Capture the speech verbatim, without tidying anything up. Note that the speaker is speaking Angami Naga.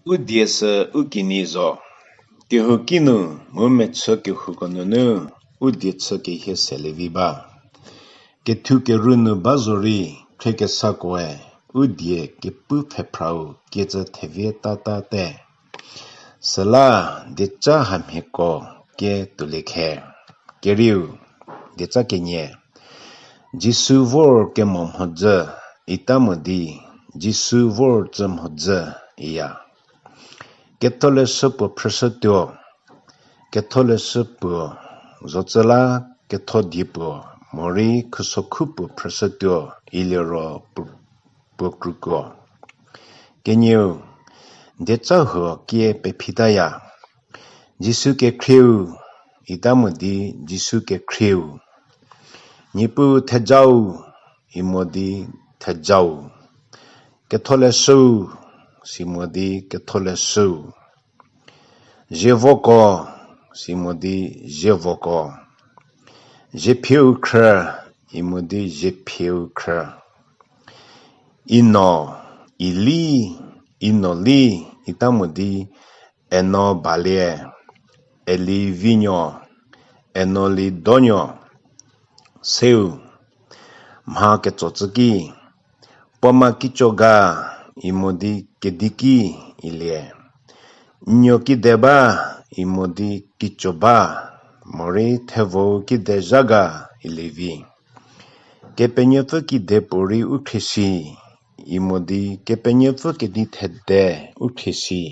U die sü u kinyi zo. Kehouki nu mu mechü kehouko nunu u die chü kehie selie vi ba. Kethu kerü nu ba zorei, khriekesakoe u die kepu pfhephrau kiecü thevie tata te. Süla dieca hamhieko kie tuoliekhe. Kerieu, dieca kenie. Jisu vor kemo mhodzü, ita mo di, Jisu vor cü mhodzü, iya. Ketholeshü puo phrüshütuo, ketholeshü puo, zocü la ketho die puo, morei khusokhu puo phrüshütuo, iliro pu-, puo kruko. Kenieu, dieca huo kie pephitaya. Jisu kekhrieu, ita mo di Jisu kekhrieu. Niepuu thejau, imo di thejau. Ketholeshüu, simo di ketholeshüu. Zievoko, simo di zievoko. Ziephieu khrü, imo di ziephieu khrü. Ino, ili, ino li, ita mo di, eno balie, eli vinuo, eno li donuo, seu, mha ketso tsü ki, puoma kico ga, imo di kediki, ilie. Nuo kide ba, imo di kico ba, morei thevou kide zha ga, ilie vi. Kepenuopfü kide puorei u khrie si, imo di Kepenuopfü kedi thede u khrie si.